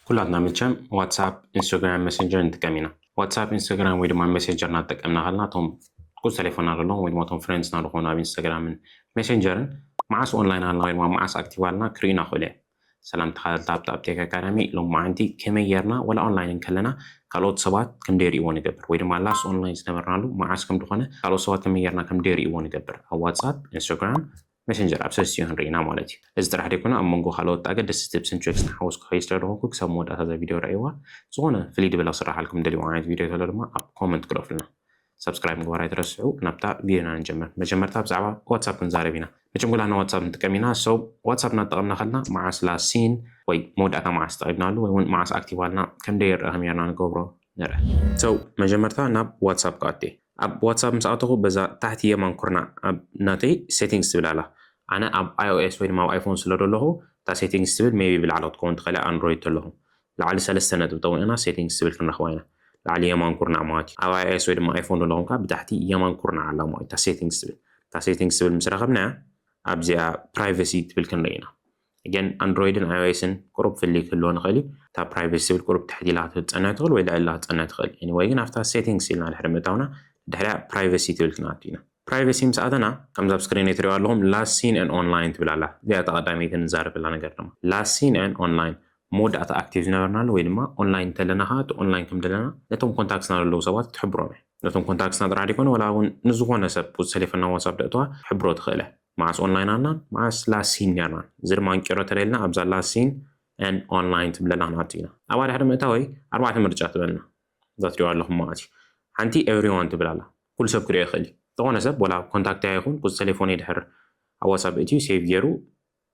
ኩላትና መቸም ዋትሳፕ፣ ኢንስታግራም፣ ሜሴንጀር ንጥቀም ኢና። ዋትሳፕ፣ ኢንስታግራም ወይ ድማ ሜሴንጀር እናተጠቀምና ከለና እቶም ቁጽሪ ቴሌፎንና ዘለዎም ወይ ድማ እቶም ፍሬንድስና ዝኾኑ ኣብ ኢንስታግራምን ሜሴንጀርን መዓስ ኦንላይን ኣለና ወይ ድማ መዓስ ኣክቲቭ ኣለና ክርእዩና ክእሉ እዮም። ሰላም ተኸታተልቲ ሃብታ ኣብ ቴክ ኣካዳሚ። ሎሚ መዓንቲ ከመይ ጌርና ወላ ኦንላይን እንከለና ካልኦት ሰባት ከም ደይርእይዎ ንገብር ወይ ድማ ላስት ኦንላይን ዝነበርናሉ መዓስ ከም ዝኾነ ካልኦት ሰባት ከመይ ጌርና ከም ደይርእይዎ ንገብር ኣብ ዋትሳፕ፣ ኢንስታግራም፣ ሜሴንጀር ኣብ ሰስቲኡ ክንርኢና ማለት እዩ። እዚ ጥራሕ ደይኮነ ኣብ መንጎ ካልኦት ኣገደስቲ ቲፕስን ትሪክስን ሓወስኩ ከይድ ስለ ዝኾንኩ ክሳብ መወዳእታ እዛ ቪድዮ ረእይዋ። ዝኾነ ፍልይ ድበለ ክስራሓልኩም ደልይዎ ዓይነት ቪድዮ ተሎ ድማ ኣብ ኮመንት ግደፉልና። ሳብስክራይብ ምግባር ኣይትረስዑ። ናብታ ቪድዮና ንጀምር። መጀመርታ ብዛዕባ ዋትሳፕ ክንዛረብ ኢና። መቸም ኩላትና ዋትሳፕ ንጥቀም ኢና። So ዋትሳፕ እናተጠቐምና ከለና መዓስ ላስት ሲን ወይ መወዳእታ መዓስ ተጠቒምናሉ ወይ እውን መዓስ ኣክቲቭ ኣልና ከም ደይረአ ከመይ ጌርና ንገብሮ ንርአ። So መጀመርታ ናብ ዋትሳፕ ክኣቱ እየ። ኣብ ዋትሳፕ ምስ ኣተኹ በዛ ታሕቲ የማን ኩርናዕ ኣብ ናተይ ሴቲንግስ ትብል ኣላ። ኣነ ኣብ iOS ወይ ድማ ኣብ ኣይፎን ስለ ዘለኹ እታ ሴቲንግስ ትብል maybe ብላዕሊ ክትከውን ትኽእል እያ ኣንድሮይድ ተለኹ። ላዕሊ ሰለስተ ነጥቢ ጠውንና ሴቲንግስ ትብል ክንረኽባ ኢና። ላዕሊ የማን ኩርናዕ ማለት እዩ። ኣብ iOS ወይ ድማ ኣይፎን ዘለኹም ከዓ ብታሕቲ የማን ኩርናዕ ኣላ ማለት እዩ። እታ ሴቲንግስ ትብል እታ ሴቲንግስ ትብል ምስ ረኸብናያ ኣብዚኣ ፕራይቨሲ ትብል ክንርኢ ኢና። ግን ኣንድሮይድን iOS ን ቁሩብ ፍልይ ክህልዎ ንኽእል እዩ። እታ ፕራይቨሲ ትብል ቁሩብ ትሕት ኢላ ክትጸንሕ ትኽእል ወይ ልዕሊ ኢላ ክትጸንሕ ትኽእል። Anyway ግን ኣብታ ሴቲንግስ ኢልና ድሕሪ ምእታውና ድሕሪኣ ፕራይቨሲ ትብል ክንኣቱ ኢና። ፕራይቨሲ ምስ ኣተና ከምዚ ኣብ ስክሪን ትሪእዋ ኣለኹም last seen and online ትብል ኣላ። እዚኣ እታ ቀዳመይቲ ንዛረበላ ነገር ድማ last seen and online መወዳእታ ኣክቲቭ ዝነበርናሉ ወይ ድማ ኦንላይን እንተለና ከዓ እቲ ኦንላይን ከም ዘለና ነቶም ኮንታክትስና ዘለዉ ሰባት ክትሕብሮም እያ። ነቶም ኮንታክትስና ጥራሕ ደይኮነ ዋላ እውን ንዝኾነ ሰብ ቁጽሪ ቴሌፎንና ዋትሳፕ ደእተዋ ክትሕብሮ ትኽእል እያ። መዓስ ኦንላይን ኣልናን መዓስ ላስት ሲን ነርናን። እዚ ድማ እንቂሮ ተለልና ኣብዛ last seen and online ትብለላ ክንኣቱ ኢና። ኣብኣ ድሕሪ ምእታወይ ኣርባዕተ ምርጫ ትበልና። እዛ ትሪእዋ ኣለኹም ማለት እዩ። ሓንቲ ኤቭሪዋን ትብል ኣላ። ኩሉ ሰብ ክሪኦ ይኽእል እዩ። ዝኾነ ሰብ ዋላ ኮንታክተይ ኣይኹን ቁጽሪ ቴሌፎነይ ድሕር ኣብ ዋትሳፕ እትዩ ሴቭ ገይሩ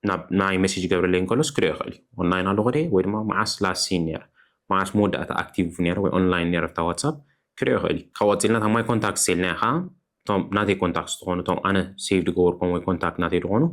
ናብ ናይ ሜሴጅ ገብረለይ እንከሎስ ክሪኦ ይኽእል እዩ። ኦንላይን ኣለኹ ድየ ወይ ድማ መዓስ ላስት ሲን ነይረ፣ መዓስ መወዳእታ ኣክቲቭ ነይረ ወይ ኦንላይን ነይረ ኣብታ ዋትሳፕ ክሪኦ ይኽእል እዩ። ካብኡ ቀፂልና እታ ማይ ኮንታክትስ ኢልናያ ከዓ እቶም ናተይ ኮንታክትስ ዝኾኑ እቶም ኣነ ሴቭ ዝገበርኩም ወይ ኮንታክት ናተይ ዝኾኑ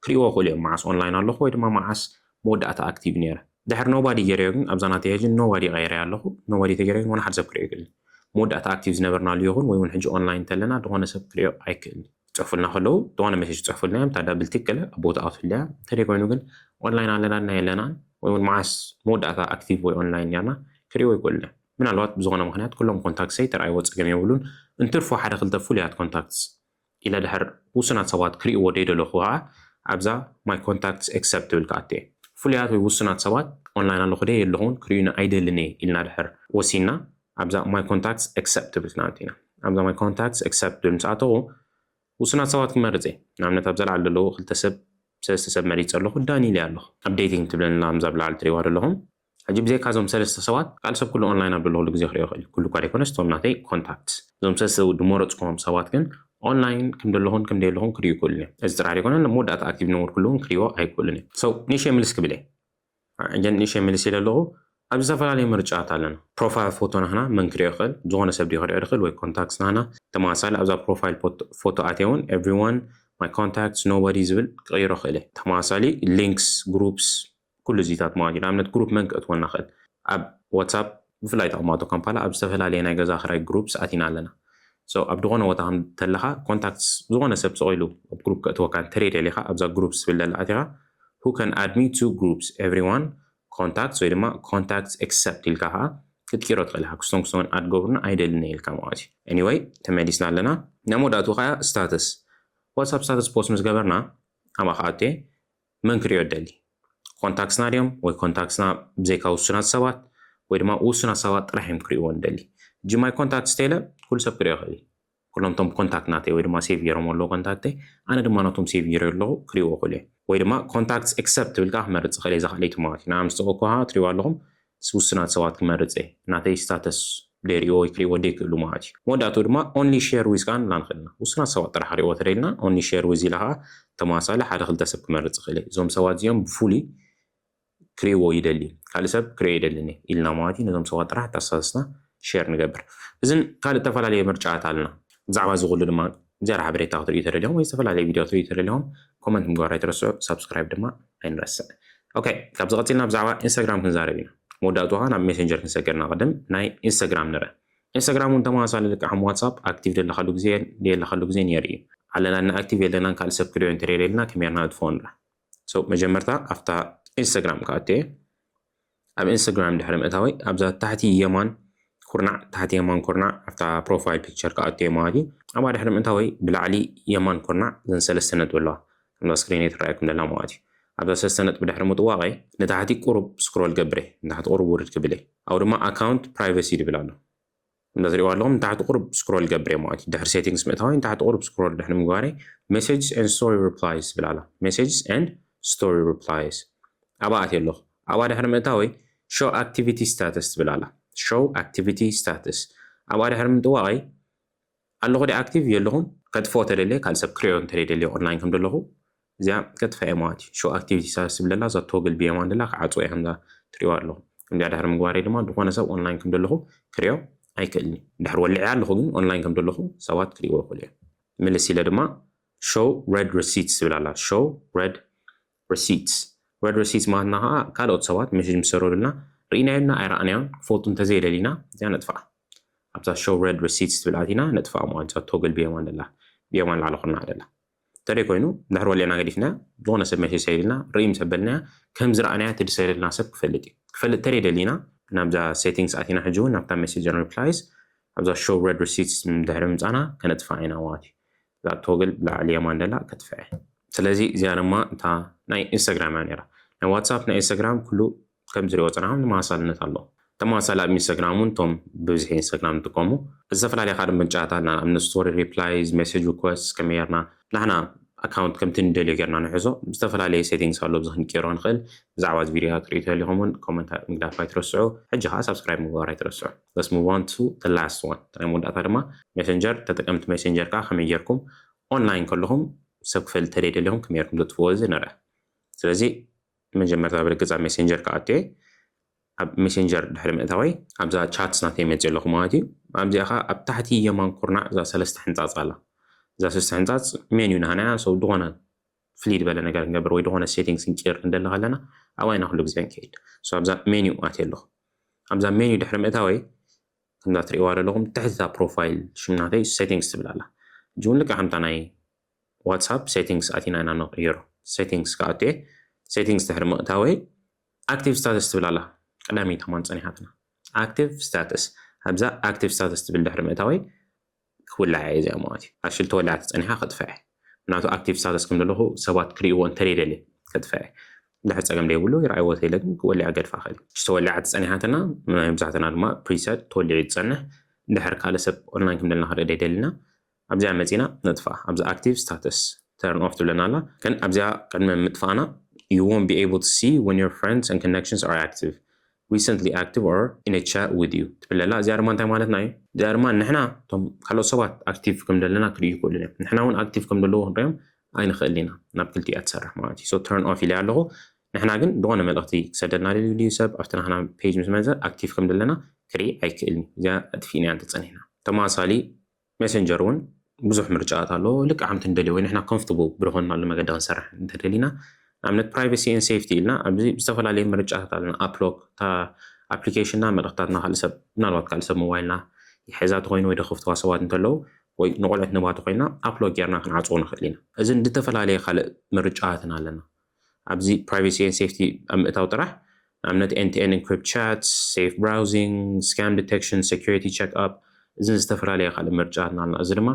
ክሪእዎ ይኽእሉ እዮም። መዓስ ኦንላይን ኣለኹ ወይ ድማ መዓስ መወዳእታ ኣክቲቭ ነይረ። ድሕሪ ኖባዲ ገይረዮ ግን ኣብዛ ናተይ ሕጂ ኖባዲ ቀይረያ ኣለኹ። ኖባዲ ተገይረ ግን ዋላ ሓደ ሰብ ክሪኦ ይኽእል እዩ። መወዳእታ ኣክቲቭ ዝነበርናሉ ይኹን ወይ እውን ሕጂ ኦንላይን እንተለና ዝኾነ ሰብ ክሪኦ ኣይክእልን እዩ። ክጽሕፉልና ከለዉ ዝኾነ ሜሴጅ ክጽሕፉልና እዮም። እታ ዳብል ቲክ ገለ ኣብ ቦታኣ ክትህሉ እያ። እንተደይ ኮይኑ ግን ኦንላይን ኣለና ድና የለናን ወይ እውን መዓስ መወዳእታ ኣክቲቭ ወይ ኦንላይን ኔርና ክሪእዎ ኣይክእሉን እዮም። ምናልባት ብዝኾነ ምኽንያት ኩሎም ኮንታክትሰይ ተረኣይዎ ጸገም የብሉን። እንትርፎ ሓደ ክልተ ፍሉያት ኮንታክትስ ኢለ ድሕር ውሱናት ሰባት ክሪእዎ ደይደለኹ ከዓ ኣብዛ ማይ ኮንታክትስ ኤክሰፕት ትብል ክኣቱ እየ። ፍሉያት ወይ ውሱናት ሰባት ኦንላይን ኣለኹ ደይ የለኹን ክሪኡኒ ኣይደልን እየ ኢልና ድሕር ወሲንና ኣብዛ ማይ ኮንታክትስ ኤክሰፕት ትብል ክንኣቱ ኢና። ኣብዛ ማይ ኮንታክትስ ኤክሰፕት ትብል ምስ ኣተኹ ውሱናት ሰባት ክመርጽ እየ። ንኣብነት ኣብዛ ላዕሊ ዘለዉ ክልተ ሰብ ሰለስተ ሰብ መሪጸ ኣለኹ ዳኒ ኢለ ኣለኹ። ኣፕዴቲንግ ትብለና ኣብዛ ብላዕሊ ትሪእዋ ዘለኹም። ሕጂ ብዘይካ እዞም ሰለስተ ሰባት ካልእ ሰብ ኩሉ ኦንላይን ኣብ ዘለኹሉ ግዜ ክሪኦ ይኽእል እዩ። ኩሉ እኳ ደይኮነስ እቶም ናተይ ኮንታክትስ እዞም ሰለስተ ዝመረጽኩዎም ሰባት ግን ኦንላይን ከም ዘለኹን ከም ደየለኹን ክሪኡ ይኽእሉ እዮም። እዚ ጥራሕ ደይኮነ መወዳእታ ኣክቲቭ ዝነበርኩሉ እውን ክሪኦ ኣይክእሉን እዮም። So ንእሽተይ ምልስ ክብል እየ። ሕጂ ንእሽተይ ምልስ ኢለ ኣለኹ። ኣብ ዝተፈላለዩ ምርጫታት ኣለና። ፕሮፋይል ፎቶ ናህና መን ክሪኦ ይኽእል? ዝኾነ ሰብ ድዩ ክሪኦ ይኽእል ወይ ኮንታክትስ ናህና? ተመሳሳሊ ኣብዛ ፕሮፋይል ፎቶ ኣትየ እውን everyone, my contacts, nobody ዝብል ክቕይሮ ይኽእል እየ። ተመሳሳሊ ሊንክስ፣ ግሩፕስ፣ ኩሉ እዚታት ማለት እዩ። ንኣብነት ግሩፕ መን ክእትወና ይኽእል? ኣብ ዋትሳፕ ብፍላይ ተቐማጦ ካምፓላ ኣብ ዝተፈላለየ ናይ ገዛ ክራይ ግሩፕስ ኣቲና ኣለና። So ኣብ ዝኾነ ቦታ ከም ተለኻ ኮንታክትስ ዝኾነ ሰብ ስቕ ኢሉ ኣብ ግሩፕ ከእትወካ እንተደይ ደሊኻ ኣብዛ ግሩፕስ ትብል ዘላ ኣቲኻ who can add me to groups, everyone, contacts ወይ ድማ contacts except ኢልካ ከዓ ክትቂሮ ትኽእል ኢኻ። ክስቶን ክስቶን ኣድ ገብሩና ኣይደልን እየ ኢልካ ማለት እዩ። Anyway ተመሊስና ኣለና። ናይ መወዳእቱ ከዓ ስታተስ ዋትሳፕ ስታተስ ፖስት ምስ ገበርና ኣብኣ ከዓ ኣትየ መን ክሪኦ ደሊ ኮንታክትስና ድዮም ወይ ኮንታክትስና ብዘይካ ውሱናት ሰባት ወይ ድማ ውሱናት ሰባት ጥራሕ እዮም ክሪእዎ ንደሊ። ሕጂ ማይ ኮንታክትስ ተይለ ኩሉ ሰብ ክሪኦ ይኽእል እዩ። ኩሎም ቶም ኮንታክት ናተይ ወይ ድማ ሴቭ ገይሮም ኣለዉ ኮንታክተይ ኣነ ድማ ናቶም ሴቭ ገይረ ኣለኹ ክሪእዎ ይኽእሉ እዮም። ወይ ድማ ኮንታክትስ ኤክሰፕት ትብል ከዓ ክመርፅ ይኽእል እየ። እዛ ካልኣይቲ ማለት እዩ። ንኣ ምስ ተወኩሃ ትሪእዋ ኣለኹም ውሱናት ሰባት ክመርፅ እየ። ናተይ ስታተስ ደይርእይዎ ወይ ክሪእዎ ደይክእሉ ማለት እዩ። መወዳእትኡ ድማ only share with ከዓ ንብላ ንኽእል ኢና። ውሱናት ሰባት ጥራሕ ክሪእዎ ተደልና only share with ኢላ ከዓ ተመሳሳሊ ሓደ ክልተ ሰብ ክመርፅ ይኽእል እየ። እዞም ሰባት እዚኦም ብፍሉይ ክሪእዎ ይደሊ ካልእ ሰብ ክሪኦ ይደልን እየ ኢልና ማለት እዩ። ነዞም ሰባት ጥራሕ እታ ስታተስና ሼር ንገብር። እዝን ካልእ ዝተፈላለየ ምርጫታት ኣለና። ብዛዕባ እዚ ኩሉ ድማ ዝያዳ ሓበሬታ ክትርእዩ ተደሊኹም ወይ ዝተፈላለየ ቪድዮ ክትርእዩ ተደሊኹም ኮመንት ምግባር ኣይትረስዑ። ሳብስክራይብ ድማ ኣይንረስዕ። ኦኬ ካብዚ ቀፂልና ብዛዕባ ኢንስታግራም ክንዛረብ ኢና። መወዳእቱ ከዓ ናብ ሜሴንጀር ክንሰገር ኢና። ቅድም ናይ ኢንስታግራም ንርአ። ኢንስታግራም እውን ተመሳሳሊ ልክዕ ከም ዋትሳፕ ኣክቲቭ ዘለካሉ ግዜ የለካሉ ግዜ ነይሩ እዩ። ኣለና እና ኣክቲቭ የለናን ካልእ ሰብ ክሪኦ እንተደይደልና ከመይ ጌርና ንጥፍኦ ንርአ። So መጀመርታ ኣብታ ኢንስታግራም ክኣቱ እየ። ኣብ ኢንስታግራም ድሕሪ ምእታወይ ኣብዛ ታሕቲ የማን ኩርናዕ፣ ታሕቲ የማን ኩርናዕ ኣብታ ፕሮፋይል ፒክቸር ክኣቱ እየ ማለት እዩ። ኣብኣ ድሕሪ ምእታወይ ብላዕሊ የማን ኩርናዕ እዘን ሰለስተ ነጥቢ ኣለዋ፣ ከምዛ ስክሪን ትረኣየኩም ደላ ማለት እዩ። ኣብዛ ሰለስተ ነጥቢ ድሕሪ ምጥዋቐይ ንታሕቲ ቁሩብ ስክሮል ገብረ፣ ንታሕቲ ቁሩብ ውርድ ክብል እየ። ኣብኡ ድማ ኣካውንት ፕራይቨሲ ድብል ኣሎ። እንዳ ትሪእዋ ኣለኹም ንታሕቲ ቁሩብ ስክሮል ገብረ ማለት እዩ። ድሕሪ ሴቲንግስ ምእታወይ ንታሕቲ ቁሩብ ስክሮል ድሕሪ ምግባረይ messages and story replies ትብል ኣላ። Messages and story replies ኣብኣ ኣትየ ኣለኹ። ኣብኣ ድሕሪ ምእታወይ show activity status ትብል ኣላ። Show activity status ኣብኣ ድሕሪ ምጥዋቐይ ኣለኹ ዲ ኣክቲቭ የለኹን፣ ከጥፍኦ ተደልየ ካልእ ሰብ ክሪኦ እንተደልየ ኦንላይን ከም ዘለኹ እዚኣ ከጥፍኣ እየ ማለት እዩ። Show activity status ትብል ዘላ እዛ ቶግል ብየማን ዘላ ክዓፅዎ እየ ከምዛ ትሪእዋ ኣለኹም። ከምዚኣ ድሕሪ ምግባረይ ድማ ዝኾነ ሰብ ኦንላይን ከም ዘለኹ ክሪኦ ኣይክእልን እዩ። ድሕሪ ወሊዐ ኣለኹ ግን ኦንላይን ከም ዘለኹ ሰባት ክሪእዎ ይኽእሉ እዮም። ምልስ ኢለ ድማ show read receipts ትብል ኣላ። Show read receipts። Read receipts ማለትና ከዓ ካልኦት ሰባት ሜሴጅ ምስ ሰደዱልና ርኢናዮና ኣይረኣናዮን ክፈልጡ እንተዘይደሊና እዚኣ ነጥፍኣ። ኣብዛ show read receipts ትብል ኣቲና ነጥፍኣ ማለት እዛ ቶግል ብየማን ደላ፣ ብየማን ላዕሊ ኩርናዕ ደላ። እንተደይ ኮይኑ ድሕሪ ወሊዕና ገዲፍና ዝኾነ ሰብ ሜሴጅ ሰዲድልና ርኢ ምስ ኣበልናያ ከም ዝረኣናያ እቲ ዝሰደደልና ሰብ ክፈልጥ እዩ። ክፈልጥ እንተደይ ደሊና ናብዛ ሴቲንግስ ኣቲና ሕጂ እውን ናብታ message and replies ኣብዛ show read receipts ድሕሪ ምምፃና ከነጥፍኣ ኢና ማለት እዩ። እዛ ቶግል ብላዕሊ የማን ደላ ከጥፍኣ እየ። ስለዚ እዚኣ ድማ እታ ናይ ኢንስታግራም እያ ነይራ። ናይ ዋትሳፕ ናይ ኢንስታግራም ኩሉ ከም ዝሪኦ ፀናሕኩም ተመሳሳልነት ኣለዎ። ተመሳሳሊ ኣብ ኢንስታግራም እውን እቶም ብብዝሒ ኢንስታግራም ዝጥቀሙ ዝተፈላለየ ካልእ ምርጫታት ኣለና። ንኣብነት ስቶሪ ሪፕላይስ፣ ሜሴጅ ሪኩዌስት ከመይ ጌርና ንሕና ኣካውንት ከምቲ ንደልዮ ጌርና ንሕዞ ዝተፈላለየ ሴቲንግስ ኣሎ። እዚ ክንቅይሮ ንኽእል። ብዛዕባ እዚ ቪድዮ ክትሪኡ ተደሊኹም እውን ኮመንት ምግዳፍ ኣይትረስዑ። ሕጂ ከዓ ሳብስክራይብ ምግባር ኣይትረስዑ። Let's move on to the last one። እቲ ናይ መወዳእታ ድማ ሜሴንጀር፣ ተጠቀምቲ ሜሴንጀር ከዓ ከመይ ጌርኩም ኦንላይን ከለኹም ሰብ ክፈልጥ ተደይ ደሊኹም ከመይ ጌርኩም ተጥፍዎ እዚ ንርአ። ስለዚ መጀመርታ ብርግፅ ኣብ ሜሴንጀር ክኣቱ እየ። ኣብ ሜሴንጀር ድሕሪ ምእታወይ ኣብዛ ቻትስ ናተይ መፅእ ኣለኹ ማለት እዩ። ኣብዚኣ ከዓ ኣብ ታሕቲ የማን ኩርናዕ እዛ ሰለስተ ሕንፃፅ ኣላ። እዛ ሰለስተ ሕንፃፅ ሜንዩ ናህናያ ሰው ዝኾነ ፍልይ ዝበለ ነገር ክንገብር ወይ ዝኾነ ሴቲንግስ ክንቅይር ክንደሊ ከለና ኣብኣ ኢና ኩሉ ግዜ ንከይድ። So ኣብዛ ሜንዩ ኣትየ ኣለኹ። ኣብዛ ሜንዩ ድሕሪ ምእታወይ ከምዛ ትሪእዋ ዘለኹም ትሕቲ እታ ፕሮፋይል ሽም ናተይ ሴቲንግስ ትብል ኣላ። ሕጂ እውን ልክዕ ከምታ ናይ ዋትሳፕ ሴቲንግስ ኣቲና ኢና ንቕይሮ። ሴቲንግስ ክኣቱ እየ። ሴቲንግስ ድሕሪ ምእታወይ ኣክቲቭ ስታተስ ትብል ኣላ። ቀዳመይቲ ከማን ፀኒሓትና ኣክቲቭ ስታተስ። ኣብዛ ኣክቲቭ ስታተስ ትብል ድሕሪ ምእታወይ ክውላዕ እየ እዚኣ ማለት እዩ። ኣክሽሊ ተወሊዓ ተፀኒሓ ከጥፍኣ እየ። ምክንያቱ ኣክቲቭ ስታተስ ከም ዘለኹ ሰባት ክርእይዎ እንተደይ ደልየ ከጥፍኣ እየ። ድሕሪ ፀገም ደይብሉ ይረኣይዎ ተይለ ግን ክወሊዓ ገድፋ ክእል። እሺ ተወሊዓ ተፀኒሓትና ናይ መብዛሕትና ድማ ፕሪሰት ተወሊዑ ዝፀንሕ ድሕር ካልእ ሰብ ኦንላይን ከም ዘለና ክርኢ ደይደልና ኣብዚኣ መፂና ነጥፋ። ኣብዚ ኣክቲቭ ስታተስ ተርን ኦፍ ትብለና ኣላ። ግን ኣብዚኣ ቅድሚ ምጥፋእና you won't be able to see when your friends and connections are active, recently active or in a chat with you ትብለላ። እዚኣ ድማ እንታይ ማለትና እዩ? እዚኣ ድማ ንሕና እቶም ካልኦት ሰባት ኣክቲቭ ከም ዘለና ክርእዩ ይኽእሉ እዮም። ንሕና እውን ኣክቲቭ ከም ዘለዎ ክንሪኦም ኣይንኽእል ኢና። ናብ ክልቲኣ ትሰርሕ ማለት እዩ። So turn off ኢለ ኣለኹ። ንሕና ግን ዝኾነ መልእኽቲ ክሰደልና ደልዩ ድዩ ሰብ ኣብቲ ናህና ፔጅ ምስ መዘ ኣክቲቭ ከም ዘለና ክርኢ ኣይክእልን እዩ። እዚኣ ኣጥፊእና እንተፀኒሕና ተማሳሊ ሜሴንጀር እውን ብዙሕ ምርጫታት ኣለዎ። ልክዕ ከምቲ ንደልዮ ወይ ንሕና ኮምፎርታብል ብዝኾንናሉ መገዲ ክንሰርሕ እንተደሊና ንኣብነት ፕራይቬሲ ኤን ሴፍቲ ኢልና ኣብዚ ዝተፈላለዩ ምርጫታት ኣለና። ኣፕሎክ እታ ኣፕሊኬሽንና መልእኽታትና ካልእ ሰብ ምናልባት ካልእ ሰብ ሞባይልና ይሕዛ ተኮይኑ ወይ ደኸፍትዋ ሰባት እንተለዉ ወይ ንቆልዑት ንባቱ ኮይና ኣፕሎክ ጌርና ክንዓፅዎ ንኽእል ኢና። እዚ ዝተፈላለየ ካልእ ምርጫታትን ኣለና። ኣብዚ ፕራይቬሲ ኤን ሴፍቲ ኣብ ምእታው ጥራሕ ንኣብነት end to end encrypt chat, safe browsing, scam detection, security check up እዝን ዝተፈላለየ ካልእ ምርጫታትና ኣለና። እዚ ድማ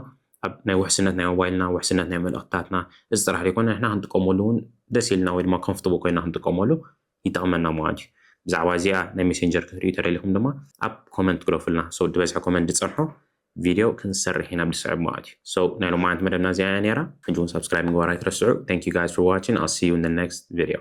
ኣብ ናይ ውሕስነት ናይ ሞባይልና ውሕስነት ናይ መልእኽትታትና እዚ ጥራሕ ዘይኮነ ንሕና ክንጥቀመሉ እውን ደስ ኢልና ወይ ድማ ኮምፎርታብል ኮይና ክንጥቀመሉ ይጠቕመና ማለት እዩ። ብዛዕባ እዚኣ ናይ ሜሴንጀር ክትርእዩ ተደሊኹም ድማ ኣብ ኮመንት ግደፉልና። So ዝበዝሐ ኮመንት ዝፀንሖ ቪድዮ ክንሰርሕ ኢና ብዝስዕብ ማለት እዩ። So ናይ ሎማዓንቲ መደብና እዚኣ እያ ነይራ። ሕጂ እውን ሳብስክራይብ ምግባር ኣይትረስዑ። Thank you guys for watching. I'll see you in the next video.